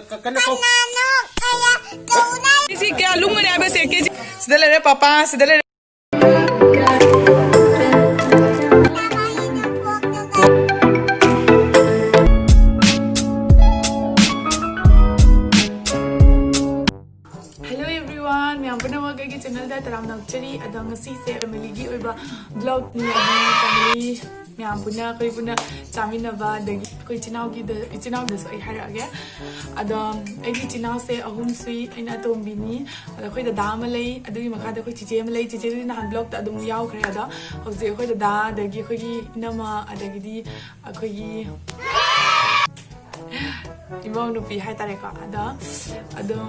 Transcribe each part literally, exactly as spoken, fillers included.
ꯀ-, ꯀꯩꯅꯣ ꯇꯧ꯫ ꯀꯅꯥꯅꯣ ꯀꯌꯥ ꯇꯧꯅꯩ? ꯀꯦꯖꯤ ꯀꯌꯥ ꯂꯨꯝꯒꯅꯤ ꯍꯥꯏꯕꯁꯦ? ꯀꯦꯖꯤ ꯁꯤꯗ ꯂꯩꯔꯦ ꯄꯥꯄꯥ, ꯁꯤꯗ ꯂꯩꯔꯦ꯫ Hello everyone, ꯃꯌꯥꯝ ꯄꯨꯝꯅꯃꯛ ꯑꯩꯒꯤ ꯆꯦꯅꯦꯜꯗ ꯇꯔꯥꯝꯅ ꯑꯣꯛꯆꯔꯤ꯫ ꯑꯗꯣ ꯉꯁꯤꯁꯦ ꯐꯦꯃꯤꯂꯤꯒꯤ ꯑꯣꯏꯕ ꯕ꯭ꯂꯣꯒꯅꯤ, ꯑꯗꯨꯒꯤ ꯐꯦꯃꯤꯂꯤ ꯃꯌꯥꯝ ꯄꯨꯟꯅ ꯑꯩꯈꯣꯏ ꯄꯨꯟꯅ ꯆꯥꯃꯤꯟꯅꯕ, ꯑꯗꯒꯤ ꯑꯩꯈꯣꯏ ꯏꯆꯤꯟ ꯏꯅꯥꯎꯒꯤꯗ, ꯏꯆꯤꯟ ꯏꯅꯥꯎꯗꯁꯨ ꯑꯩ ꯍꯥꯏꯔꯛꯑꯒꯦ꯫ ꯑꯗꯣ ꯑꯩꯒꯤ ꯏꯆꯤꯟ ꯏꯅꯥꯎꯁꯦ ꯑꯍꯨꯝ ꯁꯨꯏ, ꯑꯩꯅ ꯑꯇꯣꯝꯕꯤꯅꯤ꯫ ꯑꯗꯣ ꯑꯩꯈꯣꯏ ꯗꯗꯥ ꯑꯃ ꯂꯩ, ꯑꯗꯨꯒꯤ ꯃꯈꯥꯗ ꯑꯩꯈꯣꯏ ꯆꯤꯆꯦ ꯑꯃ ꯂꯩ꯫ ꯆꯤꯆꯦꯗꯨꯗꯤ ꯅꯍꯥꯟ ꯕ꯭ꯂꯣꯛꯇ ꯑꯗꯨꯝ ꯌꯥꯎꯈ꯭ꯔꯦ꯫ ꯑꯗꯣ ꯍꯧꯖꯤꯛ ꯑꯩꯈꯣꯏ ꯗꯗꯥ, ꯑꯗꯒꯤ ꯑꯩꯈꯣꯏꯒꯤ ꯏꯅꯝꯃ, ꯑꯗꯒꯤꯗꯤ ꯑꯩꯈꯣꯏꯒꯤ ꯏꯃꯧ ꯅꯨꯄꯤ ꯍꯥꯏꯇꯥꯔꯦꯀꯣ꯫ ꯑꯗꯣ ꯑꯗꯨꯝ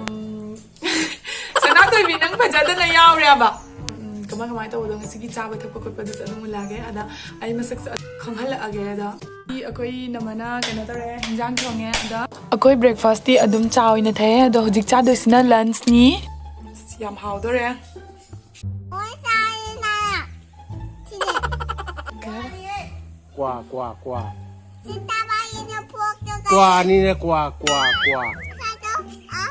ꯁꯅꯥꯇꯣꯏꯕꯤ, ꯅꯪ ꯐꯖꯗꯅ ꯌꯥꯎꯔꯦꯕ꯫ ꯎꯝ, ꯀꯃꯥꯏ ꯀꯃꯥꯏꯅ ꯇꯧꯕꯗꯣ ꯉꯁꯤꯒꯤ ꯆꯥꯕ ꯊꯛꯄ ꯈꯣꯠꯄꯗꯨꯁꯨ ꯑꯗꯨꯝ ꯎꯠꯂꯛꯑꯒꯦ꯫ ꯑꯗ ꯑꯩ ꯃꯁꯛꯁꯨ ꯈꯪꯍꯜꯂꯛꯑꯒꯦ꯫ ꯑꯗ ꯑꯩꯈꯣꯏ ꯅꯃꯅ ꯀꯩꯅꯣ ꯇꯧꯔꯦ, ꯍꯤꯟꯖꯥꯡ ꯊꯣꯡꯉꯦ꯫ ꯑꯗ ꯑꯩꯈꯣꯏ ꯕ꯭ꯔꯦꯛꯐꯥꯁꯇꯤ ꯑꯗꯨꯝ ꯆꯥ ꯑꯣꯏꯅ ꯊꯛꯑꯦ꯫ ꯑꯗꯣ ꯍꯧꯖꯤꯛ ꯆꯥꯗꯣꯏꯁꯤꯅ ꯂꯟꯁꯅꯤ꯫ ꯑꯁ, ꯌꯥꯝ ꯍꯥꯎꯗꯣꯔꯦ꯫ ꯀꯩ ꯍꯥꯏꯕ? ꯀ꯭ꯋꯥ, ꯀ꯭ꯋꯥ, ꯀ꯭ꯋꯥ꯫ ꯀ꯭ꯋꯥꯅꯤꯅꯦ, ꯀ꯭ꯋꯥ, ꯀ꯭ꯋꯥ, ꯀ꯭ꯋꯥ꯫ ꯍꯥ?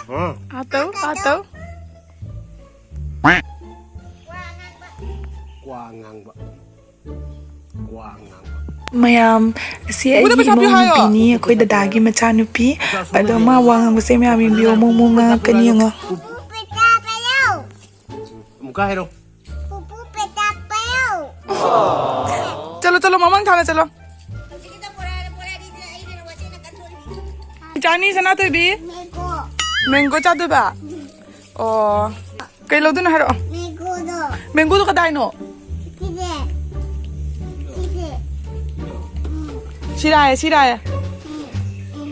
ꯑꯥ ꯇꯧ, ꯑꯥ ꯇꯧ꯫ ꯀ꯭ꯋꯥ ꯉꯥꯡꯕ꯫ ꯀ꯭ꯋꯥ ꯉꯥꯡꯕ꯫ ꯃꯌꯥꯝ, ꯑꯁꯤ ꯑꯩꯒꯤ ꯏꯃꯧ ꯅꯨꯄꯤꯅꯤ, ꯑꯩꯈꯣꯏ ꯗꯗꯥꯒꯤ ꯃꯆꯥꯅꯨꯄꯤ꯫ ꯑꯗꯣ ꯃꯥ ꯋꯥ ꯉꯥꯡꯕꯁꯦ ꯃꯌꯥꯝ ꯌꯦꯡꯕꯤꯌꯣ, ꯃꯣꯡ ꯃꯣꯡ ꯃꯣꯡ ꯉꯥꯡꯉꯛꯀꯅꯤ ꯌꯦꯡꯉꯣ꯫ ꯑꯃꯨꯛꯀ ꯍꯥꯏꯔꯣ꯫ ꯄꯨꯄꯨ ꯄꯦꯇꯥ ꯄꯦꯌꯧ꯫ ꯆꯠꯂꯣ, ꯆꯠꯂꯣ, ꯃꯃꯥꯡ ꯊꯥꯅ ꯆꯠꯂꯣ꯫ ꯏꯆꯥꯅꯤ ꯁꯅꯥꯊꯣꯏꯕꯤ꯫ ꯃꯦꯡꯒꯣ꯫ ꯃꯦꯡꯒꯣ ꯆꯥꯗꯣꯏꯕ? ꯑꯣ꯫ ꯀꯩ ꯂꯧꯗꯣꯏꯅꯣ ꯍꯥꯏꯔꯛꯑꯣ꯫ ꯃꯦꯡꯒꯣꯗꯣ꯫ ꯃꯦꯡꯒꯣꯗꯣ ꯀꯗꯥꯏꯅꯣ? ꯁꯤꯁꯦ꯫ ꯁꯤꯁꯦ꯫ ꯎꯝ꯫ ꯁꯤꯔꯥꯌꯦ, ꯁꯤꯔꯥꯌꯦ꯫ ꯎꯝ, ꯎꯝ꯫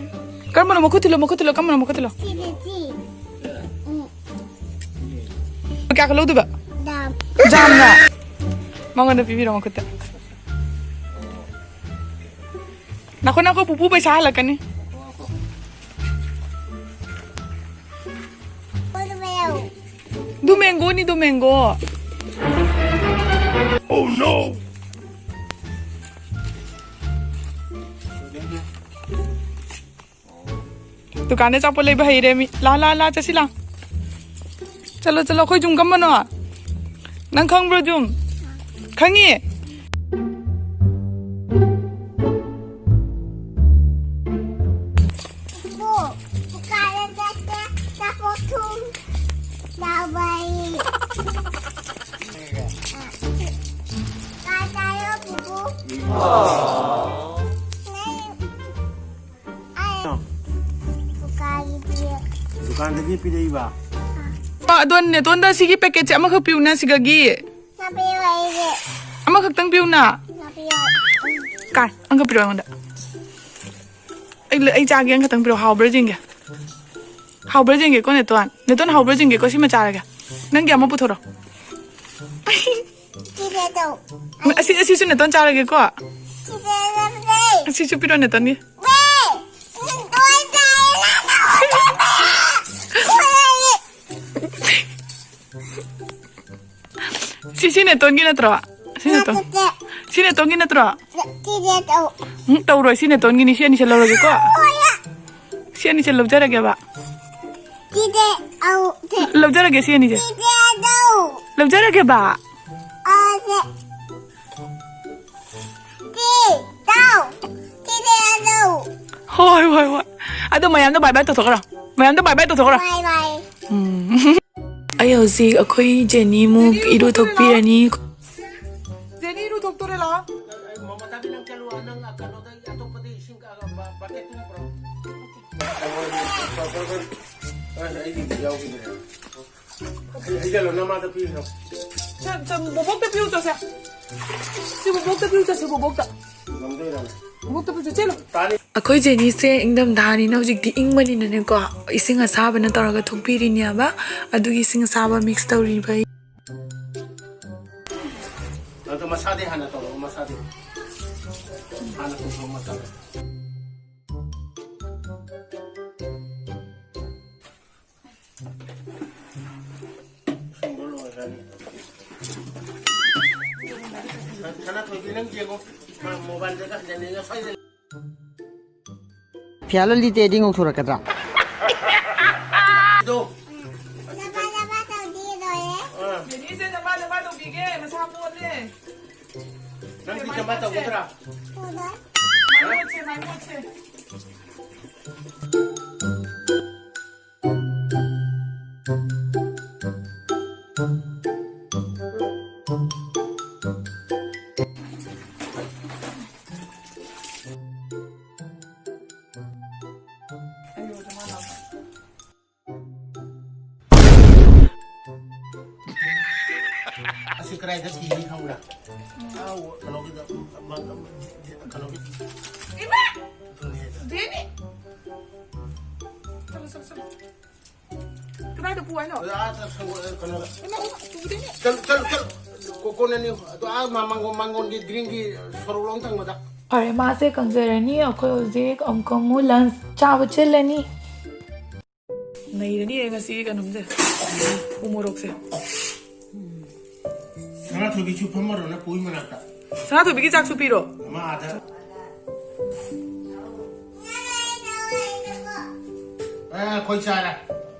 ꯀꯔꯝꯕꯅꯣ? ꯃꯈꯨꯠ ꯊꯤꯜꯂꯣ, ꯃꯈꯨꯠ ꯊꯤꯜꯂꯣ, ꯀꯔꯝꯕꯅꯣ? ꯃꯈꯨꯠ ꯊꯤꯜꯂꯣ꯫ ꯁꯤꯁꯦ, ꯁꯤ꯫ ꯎꯝ꯫ ꯀꯌꯥ ꯂꯧꯗꯣꯏꯕ? ꯗꯥꯝ꯫ ꯖꯥꯝꯅ? ꯃꯉꯣꯟꯗ ꯄꯤꯕꯤꯔꯣ ꯃꯈꯨꯠꯇ꯫ ꯅꯈꯣ, ꯅꯈꯣ, ꯄꯨꯄꯨ ꯄꯩꯁꯥ ꯍꯜꯂꯛꯀꯅꯤ꯫ ꯀꯣꯜ ꯃꯌꯥꯎ꯫ ꯗꯨꯃꯦꯡꯒꯣꯅꯤ, ꯗꯨꯃꯦꯡꯒꯣ꯫ Oh no! ꯗꯨꯀꯥꯟꯗ ꯑꯆꯥꯄꯣꯠ ꯂꯩꯕ ꯍꯩꯔꯦ ꯃꯤ꯫ ꯂꯥ, ꯂꯥ, ꯂꯥ, ꯆꯠꯁꯤ ꯂꯥ꯫ ꯆꯠꯂꯣ, ꯆꯠꯂꯣ, ꯑꯩꯈꯣꯏ ꯖꯨꯝ ꯀꯝꯕꯅꯣ? ꯅꯪ ꯈꯪꯕ꯭ꯔꯣ ꯖꯨꯝ? ꯈꯪꯉꯤ? ꯄꯨꯄꯨ, ꯗꯨꯀꯥꯟꯗ ꯆꯠꯁꯦ, ꯑꯆꯥꯄꯣꯠ ꯊꯨꯝ ꯂꯧꯕ꯫ ꯀꯥꯏ ꯆꯥꯏꯔꯣ, ꯄꯨꯄꯨ? ꯅꯪ ꯗꯨꯀꯥꯟꯗꯒꯤ ꯄꯤꯔꯛꯏꯕ꯫ ꯑ, ꯑꯗꯣ ꯅꯦꯇꯣꯟꯗ ꯁꯤꯒꯤ ꯄꯦꯀꯦꯠꯁꯦ ꯑꯃꯈꯛ ꯄꯤꯌꯨꯅ ꯁꯤꯒꯒꯤ꯫ ꯅꯥꯄꯤꯌꯣ ꯑꯩꯒꯤ꯫ ꯑꯃꯈꯛꯇꯪ ꯄꯤꯌꯨꯅ꯫ ꯅꯥꯄꯤꯌꯣ꯫ ꯀꯥꯏ, ꯑꯃꯈꯛ ꯄꯤꯔꯛꯑꯣ ꯑꯩꯉꯣꯟꯗ꯫ ꯑꯩ, ꯑꯩ ꯆꯥꯒꯦ, ꯑꯃꯈꯛꯇꯪ ꯄꯤꯔꯛꯑꯣ, ꯍꯥꯎꯕ꯭ꯔꯥ ꯌꯦꯡꯒꯦ꯫ ꯍꯥꯎꯕ꯭ꯔꯥ ꯌꯦꯡꯒꯦꯀꯣ ꯅꯦꯇꯣꯟ꯫ ꯅꯦꯇꯣꯟ ꯍꯥꯎꯕ꯭ꯔꯥ ꯌꯦꯡꯒꯦꯀꯣ, ꯁꯤꯃ ꯆꯥꯔꯒꯦ꯫ ꯅꯪꯒꯤ ꯑꯃ ꯄꯨꯊꯣꯔꯛꯑꯣ꯫ ꯁꯤꯁꯦ ꯇꯧ꯫ ꯑꯁꯤ, ꯑꯁꯤꯁꯨ ꯅꯦꯇꯣꯟ ꯆꯥꯔꯒꯦꯀꯣ꯫ ꯁꯤꯁꯦ ꯇꯧ꯫ ꯑꯁꯤꯁꯨ ꯄꯤꯔꯣ ꯅꯦꯇꯣꯟꯒꯤ꯫ ꯋꯦ! ꯅꯦꯇꯣꯟ ꯆꯥꯔꯦ, ꯅꯪ ꯇꯧꯔꯦ꯫ ꯁꯤ, ꯁꯤ ꯅꯦꯇꯣꯟꯒꯤ ꯅꯠꯇ꯭ꯔꯣ? ꯁꯤ ꯅꯦꯇꯣꯟ꯫ ꯅꯠꯇꯦ꯫ ꯁꯤ ꯅꯦꯇꯣꯟꯒꯤ ꯅꯠꯇ꯭ꯔꯣ? ꯁꯤꯁꯦ ꯇꯧ꯫ ꯎꯝ, ꯇꯧꯔꯣꯏ, ꯁꯤ ꯅꯦꯇꯣꯟꯒꯤꯅꯤ, ꯁꯤ ꯑꯅꯤꯁꯦ ꯂꯧꯔꯒꯦꯀꯣ꯫ ꯍꯣꯏ꯫ ꯁꯤ ꯑꯅꯤꯁꯦ ꯂꯧꯖꯔꯒꯦꯕ꯫ ꯁꯤꯁꯦ ꯑꯧ, ꯁꯦ꯫ ꯂꯧꯖꯔꯒꯦ, ꯁꯤ ꯑꯅꯤꯁꯦ꯫ ꯁꯤꯁꯦ ꯇꯧ꯫ ꯂꯧꯖꯔꯒꯦꯕ꯫ ꯑ, ꯁꯦ꯫ ꯁꯤ ꯇꯧ꯫ ꯁꯤꯁꯦ ꯇꯧ꯫ ꯍꯣꯏ, ꯍꯣꯏ, ꯍꯣꯏ꯫ ꯑꯗꯣ ꯃꯌꯥꯝꯗꯣ bye bye ꯇꯧꯊꯣꯛꯈ꯭ꯔꯣ꯫ ꯃꯌꯥꯝꯗꯣ bye bye ꯇꯧꯊꯣꯛꯈ꯭ꯔꯣ꯫ Bye bye꯫ ꯎꯝ꯫ ꯑꯩ ꯍꯧꯖꯤꯛ ꯑꯩꯈꯣꯏ ꯖꯦꯅꯤ ꯑꯃꯨꯛ ꯏꯔꯨ ꯊꯣꯛꯄꯤꯔꯅꯤ꯫ ꯖꯦꯅꯤ ꯏꯔꯨ ꯊꯣꯛꯇꯣꯔꯦ ꯂꯥꯛꯑꯣ꯫ ꯃꯃꯇꯥꯗꯤ ꯅꯪ ꯆꯠꯂꯨ, ꯅꯪ ꯀꯩꯅꯣꯗ ꯑꯇꯣꯞꯄꯗ ꯏꯁꯤꯡ, ꯕꯀꯦꯠꯇꯨ ꯄꯨꯔꯛꯑꯣ꯫ ꯑꯩꯒꯤꯗꯤ ꯌꯥꯎꯈꯤꯗ꯭ꯔꯦ꯫ ꯍꯩꯖꯜꯂꯣ, ꯅꯃꯥꯗ ꯄꯤꯈ꯭ꯔꯣ꯫ ꯁꯦ, ꯁꯦ, ꯕꯣꯕꯣꯛꯇ ꯄꯤꯌꯨ ꯆꯣꯁꯦ꯫ ꯁꯤ ꯕꯣꯕꯣꯛꯇ ꯄꯤꯌꯨ ꯆꯣꯁꯦ, ꯕꯣꯕꯣꯛꯇ꯫ ꯉꯝꯗꯣꯏꯔꯥ? ꯕꯣꯕꯣꯛꯇ ꯄꯤꯌꯨ ꯆꯣ, ꯆꯦꯜꯂꯨ꯫ ꯇꯥꯅꯤ꯫ ꯑꯩꯈꯣꯏ ꯖꯦꯅꯤꯁꯦ ꯏꯪꯊꯝꯊꯥꯅꯤꯅ ꯍꯧꯖꯤꯛꯇꯤ ꯏꯪꯕꯅꯤꯅꯅꯦꯀꯣ, ꯏꯁꯤꯡ ꯑꯁꯥꯕꯅ ꯇꯧꯔꯒ ꯊꯣꯛꯄꯤꯔꯤꯅꯦꯕ꯫ ꯑꯗꯨꯒꯤ ꯏꯁꯤꯡ ꯑꯁꯥꯕ mix ꯇꯧꯔꯤꯕ꯫ ꯑꯗꯣ ꯃꯁꯥꯗꯤ ꯍꯥꯟꯅ ꯇꯧꯔꯛꯑꯣ, ꯃꯁꯥꯗꯤ꯫ ꯍꯥꯟꯅ ꯇꯧꯊꯣꯛꯑꯣ, ꯃꯁꯥꯗ꯫ ꯁꯅꯥꯊꯣꯏꯕꯤ, ꯅꯪ ꯌꯦꯡꯉꯣ꯫ ꯃꯣꯕꯥꯏꯜꯗꯒ ꯍꯟꯖꯟꯅꯩꯅ ꯁ꯭ꯋꯥꯏꯗ꯫ ꯐꯤꯌꯥꯔ ꯂꯚꯂꯤ ꯇꯩꯗꯤ ꯉꯧꯊꯣꯔꯛꯀꯗ꯭ꯔꯥ? ꯑꯗꯣ꯫ ꯅꯄꯥ, ꯅꯄꯥ ꯇꯧꯗꯤ ꯂꯣꯏꯔꯦ꯫ ꯑꯥ꯫ ꯗꯦꯅꯤꯁꯁꯦ ꯅꯄꯥ, ꯅꯄꯥ ꯇꯧꯕꯤꯒꯦ, ꯃꯁꯥ ꯃꯣꯠꯂꯦ꯫ ꯅꯪꯗꯤ ꯅꯄꯥ ꯇꯧꯒꯗ꯭ꯔꯥ? ꯇꯧꯔꯣꯏ꯫ ꯃꯥꯏ ꯃꯣꯠꯁꯦ, ꯃꯥꯏ ꯃꯣꯠꯁꯦ꯫ ꯑꯁꯤ ꯀꯗꯥꯏꯗ ꯊꯤꯅꯤ ꯈꯪꯕ꯭ꯔꯥ? ꯑꯥ, ꯀꯩꯅꯣꯒꯤꯗ, ꯀꯩꯅꯣꯒꯤ꯫ ꯏꯃꯥ! ꯑꯗꯨꯅꯦ꯫ ꯗꯦꯅꯤ! ꯆꯠꯂꯣ, ꯆꯠꯂꯣ, ꯆꯠꯂꯣ꯫ ꯀꯗꯥꯏꯗ ꯄꯨ ꯍꯥꯏꯅꯣ? ꯑꯥ, ꯆꯠ-, ꯁꯪꯒꯣ-, ꯀꯩꯅꯣꯗ꯫ ꯏꯃꯥ, ꯏꯃꯥ, ꯄꯨꯗꯦꯅꯦ꯫ ꯆꯠꯂꯨ, ꯆꯠꯂꯨ, ꯆꯠꯂꯨ꯫ ꯀꯣ-, ꯀꯣꯟꯅꯅꯤ꯫ ꯑꯗꯣ ꯑꯥ ꯃꯥ-, ꯃꯥꯡꯒꯣꯟ, ꯃꯥꯡꯒꯣꯟꯒꯤ greenꯒꯤ ꯁꯣꯔꯣꯛꯂꯣꯝ ꯊꯪꯕꯗ꯫ ꯐꯔꯦ, ꯃꯥꯁꯦ ꯀꯪꯖꯔꯅꯤ꯫ ꯑꯩꯈꯣꯏ ꯍꯧꯖꯤꯛ ꯑꯃꯨꯛꯀ ꯑꯃꯨꯛ lunch ꯆꯥꯕ ꯆꯦꯜꯂꯅꯤ꯫ ꯅꯩꯔꯅꯤꯌꯦ ꯉꯁꯤ ꯀꯩꯅꯣꯝꯁꯦ꯫ ꯎ ꯃꯣꯔꯣꯛꯁꯦ꯫ ꯁꯅꯥꯊꯣꯏꯕꯤꯁꯨ ꯐꯝꯃꯔꯣ ꯅꯪ ꯄꯨꯏ ꯃꯅꯥꯛꯇ? ꯁꯅꯥꯊꯣꯏꯕꯤꯒꯤ ꯆꯥꯛꯁꯨ ꯄꯤꯔꯣ? ꯑꯃ ꯑꯥꯗ꯫ ꯑꯦ, ꯑꯩꯈꯣꯏ ꯆꯥꯔꯦ꯫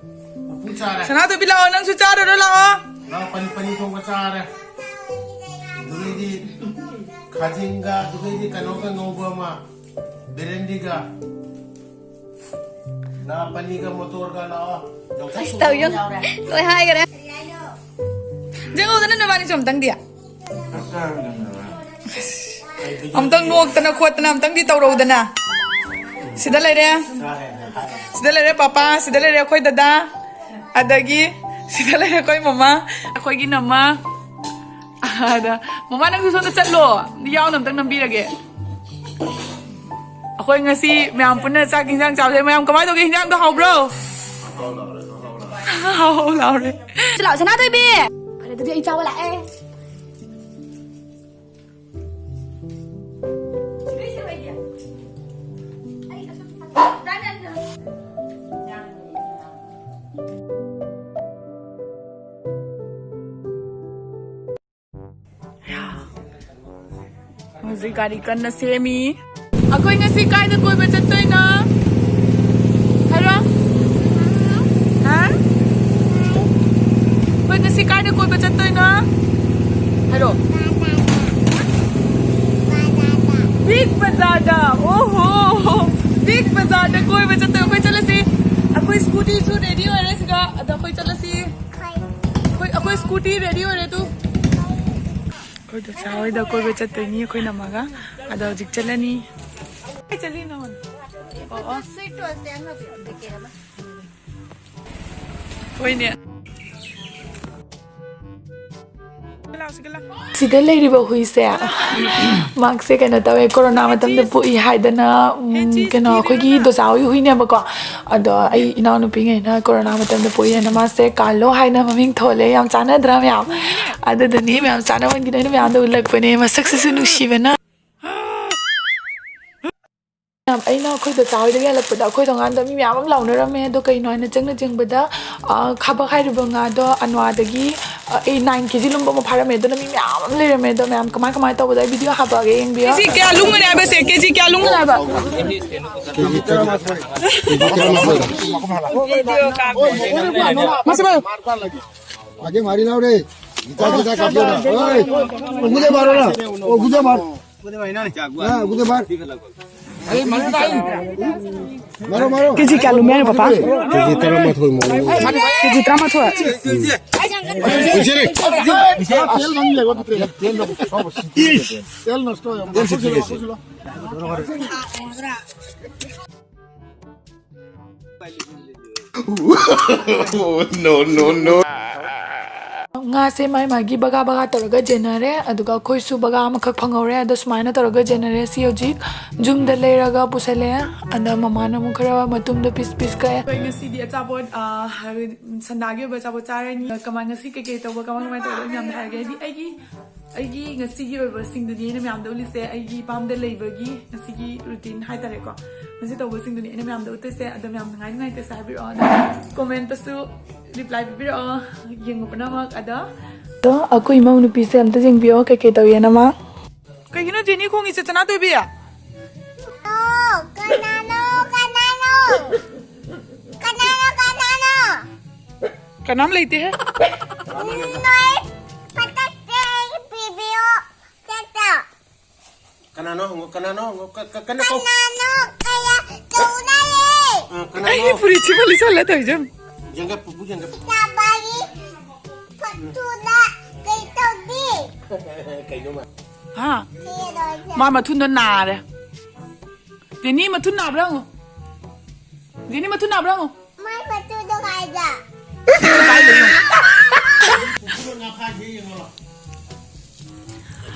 ꯄꯨꯄꯨ ꯆꯥꯔꯦ꯫ ꯁꯅꯥꯊꯣꯏꯕꯤ ꯂꯥꯛꯑꯣ, ꯅꯪꯁꯨ ꯆꯥꯔꯨꯔꯣ ꯂꯥꯛꯑꯣ꯫ ꯂꯥꯛꯑꯣ, ꯄꯅꯤ-, ꯄꯅꯤ ꯊꯣꯡꯕ ꯆꯥꯔꯦ꯫ ꯑꯗꯨꯗꯩꯗꯤ ꯈꯥꯖꯤꯡꯒ, ꯑꯗꯨꯗꯩꯗꯤ ꯀꯩꯅꯣꯒ ꯉꯧꯕ ꯑꯃ, ꯕꯦꯔꯦꯟꯗꯤꯒ꯫ ꯂꯥꯛꯑꯣ, ꯄꯅꯤꯒ ꯃꯣꯇꯣꯔꯒ ꯂꯥꯛꯑꯣ꯫ ꯑꯁ, ꯇꯧ ꯌꯦꯡꯉꯨ꯫ ꯂꯣꯏ ꯍꯥꯏꯈꯔꯦ꯫ ꯌꯦꯡꯉꯨꯗꯅ ꯅꯕꯥꯅꯤꯁꯨ ꯑꯝꯇꯪꯗꯤ꯫ ꯑꯝꯇꯪ ꯅꯣꯛꯇꯅ ꯈꯣꯠꯇꯅ ꯑꯝꯇꯪꯗꯤ ꯇꯧꯔꯧꯗꯅ꯫ ꯁꯤꯗ ꯂꯩꯔꯦ꯫ ꯁꯤꯗ ꯂꯩꯔꯦ ꯄꯥꯄꯥ, ꯁꯤꯗ ꯂꯩꯔꯦ ꯑꯩꯈꯣꯏ ꯗꯗꯥ꯫ ꯑꯗꯒꯤ ꯁꯤꯗ ꯂꯩꯔꯦ ꯑꯩꯈꯣꯏ ꯃꯃꯥ, ꯑꯩꯈꯣꯏꯒꯤ ꯅꯃꯥ꯫ ꯑꯗ, ꯃꯃꯥ, ꯅꯪꯁꯨ ꯁꯣꯝꯗ ꯆꯠꯂꯣ, ꯌꯥꯎꯅ ꯑꯝꯇꯪ ꯅꯝꯕꯤꯔꯒꯦ꯫ ꯑꯩꯈꯣꯏ ꯉꯁꯤ ꯃꯌꯥꯝ ꯄꯨꯟꯅ ꯆꯥꯛ ꯏꯟꯖꯥꯡ ꯆꯥꯕꯁꯦ, ꯃꯌꯥꯝ ꯀꯃꯥꯏꯅ ꯇꯧꯒꯦ? ꯏꯟꯖꯥꯡꯗꯣ ꯍꯥꯎꯕ꯭ꯔꯣ? ꯍꯥꯎ ꯂꯥꯎꯔꯦ꯫ ꯆꯠꯂꯣ, ꯁꯅꯥꯊꯣꯏꯕꯤ꯫ ꯐꯔꯦ, ꯑꯗꯨꯗꯤ ꯑꯩ ꯆꯥꯕ ꯂꯥꯛꯑꯦ꯫ ꯍꯧꯖꯤꯛ ꯒꯥꯔꯤ ꯀꯟꯅ ꯁꯦꯝꯃꯤ꯫ ꯑꯩꯈꯣꯏ ꯉꯁꯤ ꯀꯥꯏꯗ ꯀꯣꯏꯕ ꯆꯠꯇꯣꯏꯅꯣ? ꯍꯥꯏꯔꯣ꯫ ꯍꯥ? ꯕꯤꯒ ꯕꯖꯥꯔꯗ, ꯑꯣꯍꯣ, ꯕꯤꯒ ꯕꯖꯥꯔꯗ ꯀꯣꯏꯕ ꯆꯠꯇꯣꯏ꯫ ꯑꯩꯈꯣꯏ ꯆꯠꯂꯁꯤ꯫ ꯑꯩꯈꯣꯏ ꯁ꯭ꯀꯨꯇꯤꯁꯨ ꯔꯦꯗꯤ ꯑꯣꯏꯔꯦ ꯁꯤꯗ꯫ ꯑꯗ ꯑꯩꯈꯣꯏ ꯆꯠꯂꯁꯤ꯫ ꯑꯩꯈꯣꯏ, ꯑꯩꯈꯣꯏ ꯁ꯭ꯀꯨꯇꯤ ꯔꯦꯗꯤ ꯑꯣꯏꯔꯦ ꯇꯨ꯫ ꯑꯩꯈꯣꯏ ꯗꯣꯆꯥ ꯍꯣꯏꯗ ꯀꯣꯏꯕ ꯆꯠꯇꯣꯏꯅꯤ ꯑꯩꯈꯣꯏ ꯅꯝꯃꯒ꯫ ꯑꯗꯣ ꯍꯧꯖꯤꯛ ꯆꯠꯂꯅꯤ꯫ ꯀꯥꯏ ꯆꯠꯂꯤꯅꯣ? ꯑꯣ, ꯑꯣ꯫ ꯍꯣꯏꯅꯦ꯫ ꯁꯤꯗ ꯂꯩꯔꯤꯕ ꯍꯨꯏꯁꯦ, ꯃꯥꯁꯦ ꯀꯩꯅꯣ ꯇꯧꯋꯦ, ꯀꯣꯔꯣꯅꯥ ꯃꯇꯝꯗ ꯄꯣꯛꯏ ꯍꯥꯏꯗꯅ, ꯎꯝ, ꯀꯩꯅꯣ, ꯑꯩꯈꯣꯏꯒꯤ ꯗꯣꯆꯥ ꯍꯣꯏꯒꯤ ꯍꯨꯏꯅꯦꯕꯀꯣ꯫ ꯑꯗꯣ ꯑꯩ ꯏꯅꯥꯎꯅꯨꯄꯤꯉꯩꯅ ꯀꯣꯔꯣꯅꯥ ꯃꯇꯝꯗ ꯄꯣꯛꯏ ꯍꯥꯏꯅ ꯃꯥꯁꯦ ꯀꯥꯔꯂꯣ ꯍꯥꯏꯅ ꯃꯃꯤꯡ ꯊꯣꯜꯂꯦ꯫ ꯌꯥꯝ ꯆꯥꯟꯅꯗ꯭ꯔꯥ ꯃꯌꯥꯝ? ꯑꯗꯨꯗꯅꯤ ꯃꯌꯥꯝ ꯆꯥꯟꯅꯃꯟꯒꯤꯗꯅ ꯑꯩꯅ ꯃꯌꯥꯝꯗ ꯎꯠꯂꯛꯄꯅꯦ꯫ ꯃꯁꯛꯁꯤꯁꯨ ꯅꯨꯡꯁꯤꯕꯅ꯫ ꯃꯌꯥꯝ, ꯑꯩꯅ ꯑꯩꯈꯣꯏ ꯗꯣꯆꯥ ꯍꯣꯏꯗꯒꯤ ꯍꯜꯂꯛꯄꯗ ꯑꯩꯈꯣꯏ ꯊꯣꯡꯒꯥꯟꯗ ꯃꯤ ꯃꯌꯥꯝ ꯑꯃ ꯂꯥꯎꯅꯔꯝꯃꯦ꯫ ꯑꯗꯣ ꯀꯩꯅꯣ ꯍꯥꯏꯅ ꯆꯪꯅ ꯆꯪꯕꯗ, ꯑ, ꯈꯥꯕꯛ ꯍꯥꯏꯔꯤꯕ ꯉꯥꯗꯣ ꯑꯅ꯭ꯋꯥꯗꯒꯤ, ꯑ, ꯑꯦ, ꯅꯥꯏꯟ ꯀꯦ ꯖꯤ ꯂꯨꯝꯕ ꯑꯃ ꯐꯥꯔꯝꯃꯦ꯫ ꯑꯗꯨꯅ ꯃꯤ ꯃꯌꯥꯝ ꯑꯃ ꯂꯩꯔꯝꯃꯦ꯫ ꯑꯗꯣ ꯃꯌꯥꯝ ꯀꯃꯥꯏ ꯀꯃꯥꯏꯅ ꯇꯧꯕꯗ ꯑꯩ ꯚꯤꯗꯤꯑꯣ ꯍꯥꯞꯄꯛꯑꯒꯦ, ꯌꯦꯡꯕꯤꯌꯣ꯫ ꯀꯦ ꯖꯤ ꯀꯌꯥ ꯂꯨꯝꯒꯅꯤ ꯍꯥꯏꯕꯁꯦ? ꯀꯦ ꯖꯤ ꯀꯌꯥ ꯂꯨꯝꯒꯅꯤ ꯍꯥꯏꯕ? ꯀꯦ ꯖꯤ ꯇꯔꯥꯃꯥꯊꯣꯏ꯫ ꯀꯦ ꯖꯤ ꯇꯔꯥꯃꯥꯊꯣꯏ꯫ ꯃꯁꯤ ꯚꯥꯏ꯫ ꯃꯥꯒꯤ ꯃꯥꯔꯤ ꯂꯥꯎꯔꯦ꯫ ꯏꯆꯥ ꯆꯤꯆꯥ ꯀꯥꯞꯄꯤꯌꯣ꯫ ꯑꯣꯏ, ꯎꯒꯨꯗ ꯃꯥꯔꯣ ꯅ꯫ ꯎꯒꯨꯗ ꯃꯥꯔ꯫ ꯎꯒꯨꯗ ꯃꯥꯔ꯫ ꯍꯥ, ꯎꯒꯨꯗ ꯃꯥꯔ꯫ ꯑꯔꯦ, ꯃꯥꯔ ꯇꯥꯏ꯫ ꯃꯥꯔꯣ, ꯃꯥꯔꯣ꯫ ꯀꯦ ꯖꯤ ꯀꯌꯥ ꯂꯨꯝꯃꯦ ꯍꯥꯏꯅꯣ, ꯄꯥꯄꯥ? ꯀꯦ ꯖꯤ ꯇꯔꯥꯃꯥꯊꯣꯏ ꯃꯨꯛ ꯂꯨꯝꯃꯦ꯫ ꯀꯦ ꯖꯤ ꯇꯔꯥꯃꯥꯊꯣꯏ? ꯎꯁꯤꯔꯦ꯫ ꯇꯦꯜ ꯃꯥꯡꯂꯦ, ꯇꯦꯜ, ꯇꯦꯜ ꯅꯁꯇꯣ꯫ ꯇꯦꯜ ꯁꯤꯠꯇ꯭ꯔꯤꯌꯦ ꯁꯤ꯫ No, no, no. ꯉꯥꯁꯦ ꯃꯥꯏ ꯃꯥꯒꯤ ꯕꯒꯥ ꯕꯒꯥ ꯇꯧꯔꯒ ꯌꯦꯟꯅꯔꯦ, ꯑꯗꯨꯒ ꯑꯩꯈꯣꯏꯁꯨ ꯕꯒꯥ ꯑꯃꯈꯛ ꯐꯪꯍꯧꯔꯦ꯫ ꯑꯗꯣ ꯁꯨꯃꯥꯏꯅ ꯇꯧꯔꯒ ꯌꯦꯟꯅꯔꯦ꯫ ꯁꯤ ꯍꯧꯖꯤꯛ ꯌꯨꯝꯗ ꯂꯩꯔꯒ ꯄꯨꯁꯜꯂꯦ꯫ ꯑꯗ ꯃꯃꯥꯅ ꯑꯃꯨꯛ ꯈꯔ ꯃꯇꯨꯝꯗꯣ ꯄꯤꯁ ꯄꯤꯁ ꯀꯛꯑꯦ꯫ ꯑꯩꯈꯣꯏ ꯉꯁꯤꯗꯤ ꯑꯆꯥꯄꯣꯠ, ꯑ, ꯁꯟꯗꯥꯒꯤ ꯑꯣꯏꯕ ꯑꯆꯥꯄꯣꯠ ꯆꯥꯔꯅꯤ꯫ ꯀꯃꯥꯏ, ꯉꯁꯤ ꯀꯩꯀꯩ ꯇꯧꯕ, ꯀꯃꯥꯏ ꯀꯃꯥꯏ ꯇꯧꯕ, ꯂꯣꯏ ꯃꯌꯥꯝꯗ ꯍꯥꯏꯔꯒꯦ꯫ ꯍꯥꯏꯗꯤ ꯑꯩꯒꯤ ꯑꯩꯒꯤ ꯉꯁꯤꯒꯤ ꯑꯣꯏꯕꯁꯤꯡꯗꯨꯅꯤ ꯑꯩꯅ ꯃꯌꯥꯝꯗ ꯎꯠꯂꯤꯁꯦ꯫ ꯑꯩꯒꯤ ꯄꯥꯝꯗ ꯂꯩꯕꯒꯤ ꯉꯁꯤꯒꯤ ꯔꯨꯇꯤꯟ ꯍꯥꯏꯇꯥꯔꯦꯀꯣ, ꯉꯁꯤ ꯇꯧꯕꯁꯤꯡꯗꯨꯅꯤ ꯑꯩꯅ ꯃꯌꯥꯝꯗ ꯎꯠꯇꯣꯏꯁꯦ꯫ ꯑꯗꯣ ꯃꯌꯥꯝ ꯅꯨꯡꯉꯥꯏ ꯅꯨꯡꯉꯥꯏꯇꯦꯁꯦ ꯍꯥꯏꯕꯤꯔꯛꯑꯣ, ꯑꯗꯣ ꯀꯣꯃꯦꯟꯇꯁꯨ ꯔꯤꯄ꯭ꯂꯥꯏ ꯄꯤꯕꯤꯔꯛꯑꯣ, ꯌꯦꯡꯕ ꯄꯨꯝꯅꯃꯛ꯫ ꯑꯗꯣ ꯑꯗꯣ ꯑꯩꯈꯣꯏ ꯏꯃꯧ ꯅꯨꯄꯤꯁꯦ ꯑꯝꯇ ꯌꯦꯡꯕꯤꯌꯣ, ꯀꯩꯀꯩ ꯇꯧꯋꯦꯅ ꯃꯥ꯫ ꯀꯩꯒꯤꯅꯣ ꯖꯦꯅꯤ ꯈꯣꯡꯉꯤꯁꯦ, ꯆꯅꯥ ꯇꯣꯏꯕꯤ? ꯀꯅꯥꯅꯣ? ꯀꯅꯥꯅꯣ? ꯀꯅꯥꯅꯣ? ꯀꯅꯥꯝ ꯂꯩꯇꯦꯍꯦ꯫ ꯅꯣꯏ ꯐꯠꯇ ꯀꯅꯥꯅꯣ ꯍꯪꯉꯣ, ꯀꯅꯥꯅꯣ ꯍꯪꯉꯣ, ꯀ-, ꯀ-, ꯀꯅꯥ ꯀꯧ-, ꯀꯅꯥꯅꯣ ꯀꯌꯥ ꯇꯧꯅꯔꯦ? ꯑ, ꯀꯅꯥꯅꯣ? ꯑꯩ ꯐꯨꯔꯤꯠꯁꯤꯃ ꯂꯤꯠꯁꯜꯂꯦ ꯇꯧꯔꯤꯁꯦ ꯌꯦꯡꯉꯨ꯫ ꯌꯦꯡꯒꯦ, ꯄꯨꯄꯨ ꯌꯦꯡꯒꯦ꯫ ꯁꯥꯕꯒꯤ ꯐꯠꯇꯨꯅ ꯀꯩ ꯇꯧꯅꯤ? ꯀꯩꯅꯣ ꯃꯥ? ꯍꯥ? ꯁꯤ ꯂꯣꯏꯁꯦ꯫ ꯃꯥ ꯃꯊꯨꯟꯗꯣ ꯅꯥꯔꯦ꯫ ꯖꯦꯅꯤ, ꯃꯊꯨꯟ ꯅꯥꯕ꯭ꯔꯥ ꯍꯪꯉꯨ꯫ ꯖꯦꯅꯤ, ꯃꯊꯨꯟ ꯅꯥꯕ꯭ꯔꯥ ꯍꯪꯉꯨ꯫ ꯃꯥꯏ ꯃꯇꯨꯗꯣ ꯀꯥꯏꯗ?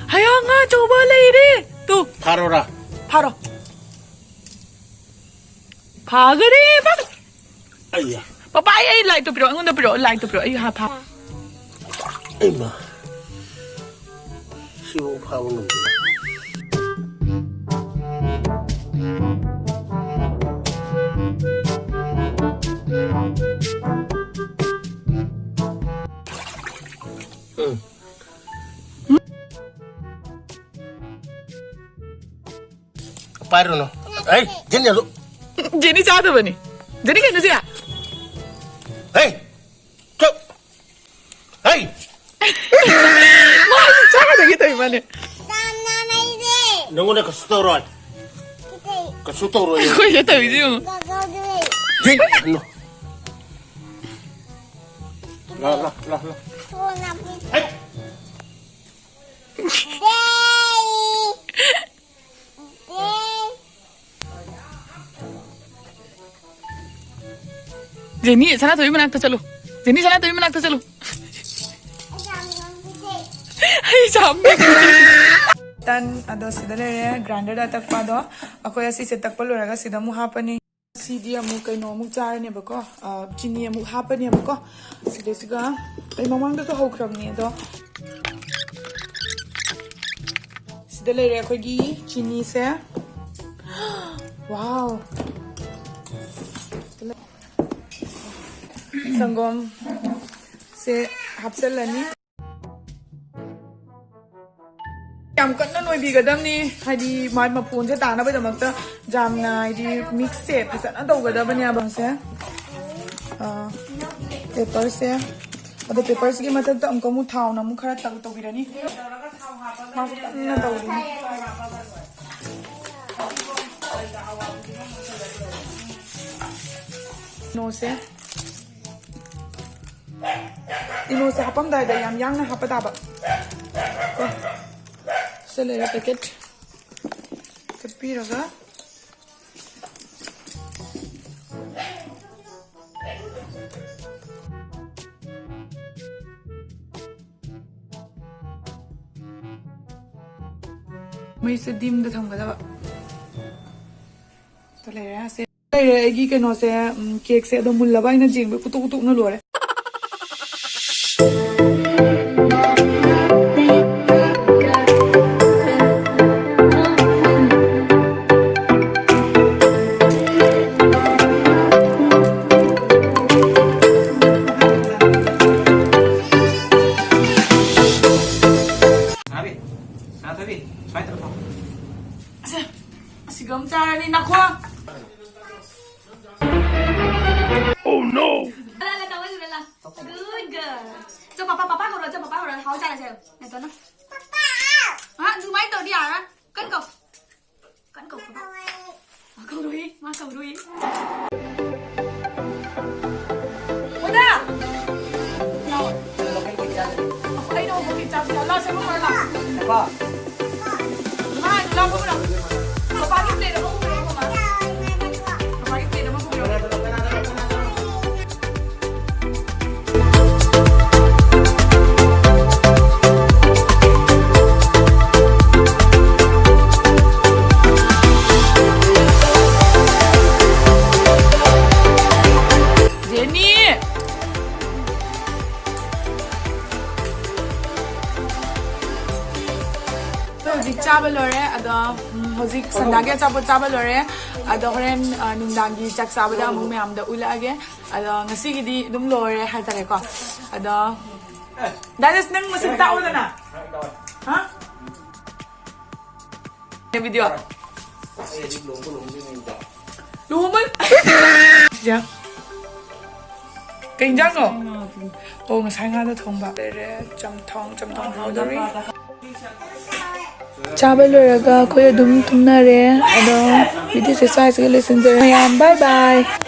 ꯍꯌꯣ, ꯉꯥ ꯑꯆꯧꯕ ꯂꯩꯔꯦ꯫ ꯇꯨ꯫ ꯐꯥꯔꯣꯔꯥ? ꯐꯥꯔꯣ꯫ ꯐꯥꯒꯔꯦ, ꯐꯥꯒꯔꯦ꯫ ꯑꯩꯌꯥ꯫ ꯄꯄꯥ, ꯑꯩ, ꯑꯩ ꯂꯥꯏꯠꯇꯣ ꯄꯤꯔꯛꯑꯣ, ꯑꯩꯉꯣꯟꯗ ꯄꯤꯔꯛꯑꯣ, ꯂꯥꯏꯠꯇꯣ ꯄꯤꯔꯛꯑꯣ, ꯑꯩ ꯍꯥ-, ꯐꯥ-꯫ ꯑꯩꯃ꯫ ꯁꯤꯕꯨ ꯐꯥꯕ ꯉꯝꯗꯦ꯫ ꯎꯝ꯫ ꯄꯥꯏꯔꯨꯅꯨ꯫ ꯑꯩ, ꯖꯦꯅꯤ ꯑꯗꯨ꯫ ꯖꯦꯅꯤ ꯆꯥꯗꯕꯅꯤ꯫ ꯖꯦꯅꯤ ꯀꯩꯅꯣ ꯁꯦ? ꯍꯦ! ꯆꯨꯞ! ꯍꯦ! ꯃꯥꯁꯨ ꯆꯥꯗꯒꯦ ꯇꯧꯏ ꯃꯥꯅꯦ꯫ ꯅꯪꯉꯣꯟꯗ ꯀꯩꯁꯨ ꯇꯧꯔꯣꯏ꯫ ꯀꯩꯁꯨ ꯇꯧꯔꯣꯏ꯫ ꯑꯩꯈꯣꯏꯗ ꯇꯧꯏꯁꯤ ꯌꯦꯡꯉꯨ꯫ ꯖꯦꯅꯤ! ꯂꯥ, ꯂꯥ, ꯂꯥ, ꯂꯥ꯫ ꯍꯦ! ꯖꯦꯅꯤ, ꯁꯅꯥꯊꯣꯏꯕꯤ ꯃꯅꯥꯛꯇ ꯆꯠꯂꯨ꯫ ꯖꯦꯅꯤ, ꯁꯅꯥꯊꯣꯏꯕꯤ ꯃꯅꯥꯛꯇ ꯆꯠꯂꯨ꯫ ꯑꯩ ꯆꯥꯝꯃ꯫ ꯇꯟ ꯑꯗꯣ ꯁꯤꯗ ꯂꯩꯔꯦ, ꯒ꯭ꯔꯥꯏꯟꯗꯔꯗ ꯇꯛꯄ ꯑꯗꯣ꯫ ꯑꯩꯈꯣꯏ ꯑꯁꯤꯁꯦ ꯇꯛꯄ ꯂꯣꯏꯔꯒ ꯁꯤꯗ ꯑꯃꯨꯛ ꯍꯥꯞꯄꯅꯤ꯫ ꯁꯤꯗꯤ ꯑꯃꯨꯛ ꯀꯩꯅꯣ ꯑꯃꯨꯛ ꯆꯥꯔꯅꯦꯕꯀꯣ, ꯑ, ꯆꯤꯅꯤ ꯑꯃꯨꯛ ꯍꯥꯞꯄꯅꯦꯕꯀꯣ꯫ ꯁꯤꯗꯩꯁꯤꯒ ꯑꯩ ꯃꯃꯥꯡꯗꯁꯨ ꯍꯧꯈ꯭ꯔꯕꯅꯦ ꯑꯗꯣ꯫ ꯁꯤꯗ ꯂꯩꯔꯦ ꯑꯩꯈꯣꯏꯒꯤ ꯆꯤꯅꯤꯁꯦ꯫ ꯋꯥꯎ! ꯁꯪꯒꯣꯝꯁꯦ ꯍꯥꯞꯆꯜꯂꯅꯤ꯫ ꯌꯥꯝ ꯀꯟꯅ ꯅꯣꯏꯕꯤꯒꯗꯕꯅꯤ, ꯍꯥꯏꯗꯤ ꯃꯥꯏ ꯃꯐꯣꯟꯁꯦ ꯇꯥꯅꯕꯒꯤꯗꯃꯛꯇ ꯌꯥꯝꯅ, ꯍꯥꯏꯗꯤ, ꯃꯤꯛꯁꯁꯦ ꯐꯖꯅ ꯇꯧꯒꯗꯕꯅꯦꯕ꯫ ꯁꯦ, ꯑ, ꯄꯦꯄꯔꯁꯦ, ꯑꯗꯣ ꯄꯦꯄꯔꯁꯤꯒꯤ ꯃꯊꯛꯇ ꯑꯃꯨꯛꯀ ꯑꯃꯨꯛ ꯊꯥꯎꯅ ꯑꯃꯨꯛ ꯈꯔ ꯇꯧ-, ꯇꯧꯕꯤꯔꯅꯤ꯫ ꯃꯥꯁꯨ ꯀꯟꯅ ꯇꯧꯔꯤꯅꯤ꯫ ꯀꯩꯅꯣꯁꯦ, ꯏꯅꯣꯁꯦ ꯍꯥꯞꯄꯝꯗꯥꯏꯗ ꯌꯥꯝ ꯌꯥꯡꯅ ꯍꯥꯞꯄ ꯇꯥꯕ꯫ ꯀꯣ꯫ ꯁꯤ ꯂꯩꯔꯦ packet꯫ ꯆꯠꯄꯤꯔꯒ꯫ ꯃꯩꯁꯦ dimꯗ ꯊꯝꯒꯗꯕ꯫ ꯂꯩꯔꯦ꯫ ꯂꯩꯔꯦ ꯑꯩꯒꯤ ꯀꯩꯅꯣꯁꯦ, ꯎꯝ, cakeꯁꯦ꯫ ꯑꯗꯣ ꯃꯨꯜꯂꯕ ꯑꯩꯅ ꯌꯦꯡꯕ ꯀꯨꯇꯨꯛ ꯀꯨꯇꯨꯛꯅ ꯂꯣꯏꯔꯦ꯫ ꯁꯥꯊꯣꯏꯕꯤ, ꯁꯥꯊꯣꯏꯕꯤ, ꯁ꯭ꯋꯥꯏ ꯇꯧꯔꯣ꯫ ꯑꯁꯦ, ꯑꯁꯤꯒ ꯑꯃ ꯆꯥꯔꯅꯤ ꯅꯈꯣ꯫ Oh no! ꯂꯥ, ꯂꯥ, ꯇꯧꯋꯦ, ꯂꯥ, ꯂꯥ꯫ Good girl. ꯆꯣ, ꯄꯥꯄꯥ, ꯄꯥꯄꯥ ꯀꯧꯔꯣ, ꯆꯣ, ꯄꯥꯄꯥ ꯀꯧꯔꯣ, ꯍꯥꯎ ꯆꯥꯔꯁꯦ꯫ ꯅꯠꯇꯣ, ꯅꯪ꯫ ꯍꯥ, ꯑꯗꯨꯃꯥꯏꯅ ꯇꯧꯔꯗꯤ ꯌꯥꯔꯣꯏ꯫ ꯀꯟ ꯀꯧ꯫ ꯀꯟ ꯀꯧ, ꯀꯟ ꯀꯧ꯫ ꯃꯥ ꯀꯧꯔꯨꯏ, ꯃꯥ ꯀꯧꯔꯨꯏ꯫ ꯃꯣꯗꯥ! ꯂꯥꯛꯑꯣ꯫ ꯑꯩꯅ ꯍꯧꯕꯒꯤ ꯆꯥꯛꯁꯦ ꯂꯥꯛꯑꯣ, ꯁꯦꯝꯃꯛꯑꯣ, ꯂꯥꯛꯑꯣ꯫ ꯃꯥ ꯂꯥꯛꯑꯣ, ꯂꯥꯛꯑꯣ꯫ ꯄꯄꯥꯒꯤ plate ꯑꯃ ꯄꯨꯕꯤꯔꯛꯑꯣ, ꯃꯃꯥ꯫ ꯄꯄꯥꯒꯤ plate ꯑꯃ ꯄꯨꯕꯤꯔꯛꯑꯣ꯫ ꯖꯦꯅꯤ! ꯑꯩꯈꯣꯏ ꯍꯧꯖꯤꯛ ꯆꯥꯕ ꯂꯣꯏꯔꯦ꯫ ꯑꯗꯣ, ꯎꯝ, ꯍꯧꯖꯤꯛ ꯁꯟꯗꯥꯒꯤ ꯑꯆꯥꯄꯣꯠ ꯆꯥꯕ ꯂꯣꯏꯔꯦ꯫ ꯑꯗꯣ ꯍꯣꯔꯦꯟ, ꯑ, ꯅꯨꯡꯗꯥꯡꯒꯤ ꯆꯥꯛ ꯆꯥꯕꯗ ꯑꯃꯨꯛ ꯃꯌꯥꯝꯗ ꯎꯠꯂꯛꯑꯒꯦ꯫ ꯑꯗꯣ ꯉꯁꯤꯒꯤꯗꯤ ꯑꯗꯨꯝ ꯂꯣꯏꯔꯦ ꯍꯥꯏꯇꯥꯔꯦꯀꯣ꯫ ꯑꯗꯣ, ꯗꯥꯏꯖꯦꯁ, ꯅꯪ ꯃꯁꯛ ꯇꯥꯛꯑꯣꯗꯅ꯫ ꯍꯥ? ꯚꯤꯗꯤꯑꯣ꯫ ꯂꯨꯍꯣꯡꯕ꯫ ꯁꯤꯁꯦ꯫ ꯀꯩ ꯏꯟꯖꯥꯡꯅꯣ? ꯑꯣ, ꯉꯁꯥꯏ ꯉꯥꯗꯣ ꯊꯣꯡꯕ꯫ ꯂꯩꯔꯦ, ꯆꯝꯊꯣꯡ, ꯆꯝꯊꯣꯡ ꯍꯥꯎꯗꯧꯔꯤ꯫ ꯆꯥꯕ ꯂꯣꯏꯔꯒ ꯑꯩꯈꯣꯏ ꯑꯗꯨꯝ ꯇꯨꯝꯅꯔꯦ꯫ ꯑꯗꯣ ꯚꯤꯗꯤꯑꯣꯁꯦ ꯁ꯭ꯋꯥꯏꯁꯤꯒ ꯂꯣꯏꯁꯤꯟꯖꯔꯦ꯫ ꯃꯌꯥꯝ ꯕꯥꯏ ꯕꯥꯏ꯫